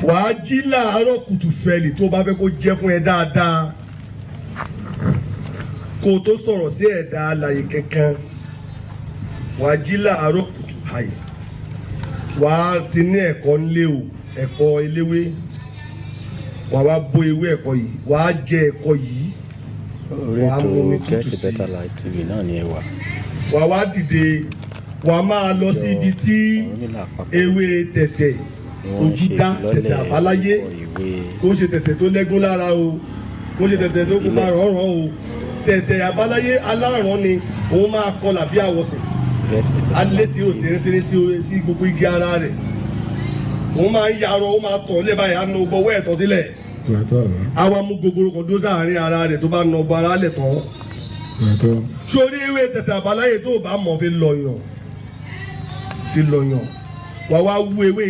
Wàá jí láàárọ̀ kùtù fẹ́lì tó bá fẹ́ kó jẹ́ fún ẹ dáadáa, kó o tó sọ̀rọ̀ sí ẹ̀dá alààyè kankan. Wàá jí láàárọ̀ kùtù àyè, wàá ti ní ẹ̀kọ́ ńlé o, ẹ̀kọ́ eléwé. Wàá wá bó ewé ẹ̀kọ́ yìí, wàá jẹ ẹ̀kọ́ yìí, Orí wàá ètò mú omi Get tútù a sí i. Better Life TV náà ni ẹ wà. Wàá wá dìde, wàá máa lọ sí ibi tí Ọ̀rúnmìlà àpapọ̀ ewé tẹ̀tẹ̀ ni wọ́n ń ṣe ojúdá ìfilọ́lẹ̀ tẹ̀tẹ̀ àbáláyé. orúkọ ìwé Kó ṣe tẹ̀tẹ̀ tó lẹ́gún lára o, kó ṣe tẹ̀tẹ̀ tó kópa rọ̀rọ̀ o. Tẹ̀tẹ̀ àbáláyé aláràn ni òun máa kọlà bí àwọ̀sìn. Get a Better Alẹ́ Life tí ò TV. tẹ́rẹ́tẹ́rẹ́ sí gbogbo igi ara rẹ̀, òun máa ń yarọ, ó máa tọ̀ lé báyìí, á na ọgbọ ọwọ́ ẹ̀ tán sílẹ̀, àwa mú gogoro kan dó sáàárín ara rẹ̀ tó bá na ọgbọ ara lẹ̀ tán. Sórí ewé tẹ̀tẹ̀ àbáláyé tó o bá mọ̀ fi lọ̀yàn, fi lọ̀yàn, wà wá wú ewé.